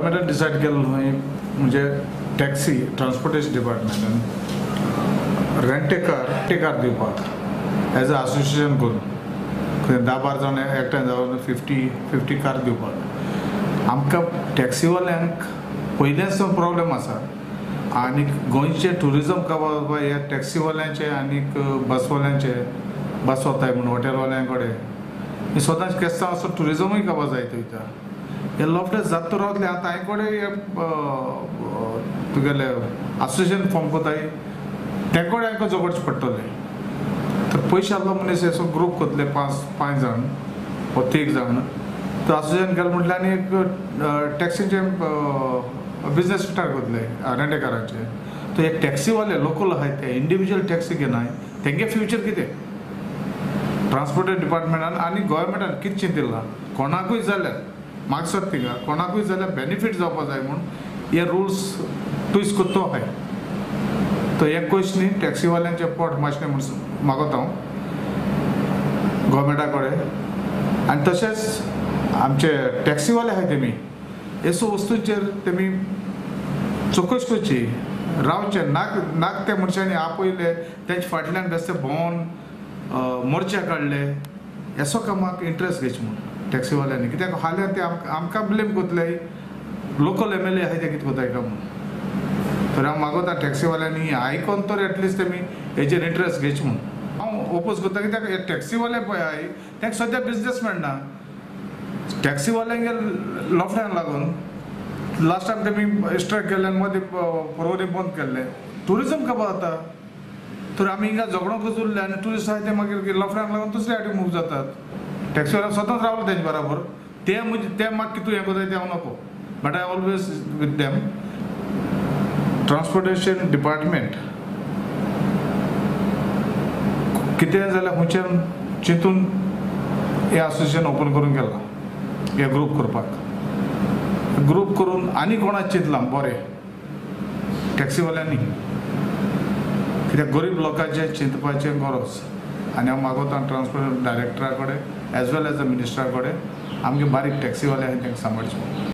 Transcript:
गव्हर्मेंटान decide केल्लो न्हय म्हणजे टॅक्सी ट्रान्सपोर्टेशन डिपार्टमेंटान रेंटे कार दिवपाक एज अ असोसिएशन करून खंय 10-12 जाण एकठांय जावन 50 कार दिवपाक. आमकां टॅक्सीवाल्यांक पयलेंच प्रॉब्लेम आसा आनी गोंयचें ट्युरिजम काबार ह्या टॅक्सीवाल्यांचे आनीक बसवाल्यांचे बस वताय म्हूण हॉटेलवाल्यां कडेन सदांच केस्तांव असो ट्युरिजमूय काबार जायत वयता. हे लफडे जात रावतले. आतां हांवें कडेन तुगेले असोसिएशन फॉर्म कोताय ते कडेन हांकां झगडचें पडटलें. तर पयशे आहलो मनीस असो ग्रूप कोतले 5 जाण वो 3 जाण तर असोसिएशन केलें म्हटल्यार आनी एक टॅक्सीचें बिजनेस स्टार्ट कोतले रेंटेकारांचे. तर हे टॅक्सीवाले लोकल आहाय ते इंडिविज्युअल टॅक्सी घेनाय तेंगे फ्युचर कितें? ट्रान्सपोर्ट डिपार्टमेंटान आनी गव्हर्मेंटान कितें चिंतिल्लां कोणाकूय जाल्यार मागसत थिंगा कोणाकूय जाल्यार बेनिफीट जावपा जाय म्हूण हे रुल्स ट्विस्ट करतो आहाय. तर हे क्वेश्चन न्ही टॅक्सीवाल्यांचें पोट मातशें म्हूण मागता हांव गव्हर्मेंटा कडेन. आनी तशेंच आमचे टॅक्सीवाले आहाय तेमी हेसो वस्तूंचेर तेमी चवकशी करची रावचे नाक नाक त्या मनशांनी आपयले तेंच्या फाटल्यान बेश्टे भोंवन मोर्चा काडले हेसो कामाक इंट्रस्ट घेवचे म्हूण टॅक्सीवाल्यांनी. कित्याक हाल्यां ते आमकां ब्लेम करतले लोकल एम एल ए आहाय ते कितें कोताय काय म्हूण. तर हांव मागोता टॅक्सीवाल्यांनी आयकोन तर एटलिस्ट तेमी हेजेर इंट्रस्ट घेवचे म्हूण. हांव ओपोज करता कित्याक हे टॅक्सीवाले पळय आहाय तांकां सद्या बिजनेस मेळना. टॅक्सीवाल्यांगे लफड्यांक लागून लास्ट टायम तेमी स्ट्रायक केल्ले आनी मदीं परवरी बंद केल्ले. ट्युरिजम काबार जाता तर आमी हिंगा झगडोंकूच उरले आनी ट्युरिस्ट आहाय ते मागीर लफड्यांक लागून दुसऱ्या फावटी मूव जातात. टॅक्सीवाले सदांच रावले तेंचे बराबर ते म्हणजे ते म्हाका कितू हें कोताय तें हांव नको but I always with them. Transportation department कितें जाल्यार खंयच्यान चिंतून हें असोसिएशन ओपन करून केलां हे ग्रूप करपाक. ग्रूप करून आनी कोणाक चिंतलां बरें टॅक्सीवाल्यांनी कित्याक गरीब लोकांचें चिंतपाचें गरज. आनी हांव मागोता ट्रान्सपोर्ट डायरेक्टरा कडेन एज वेल एज अ मिनिस्टरा कडेन आमगे बारीक टॅक्सीवाले आहाय तांकां सांबाळचें.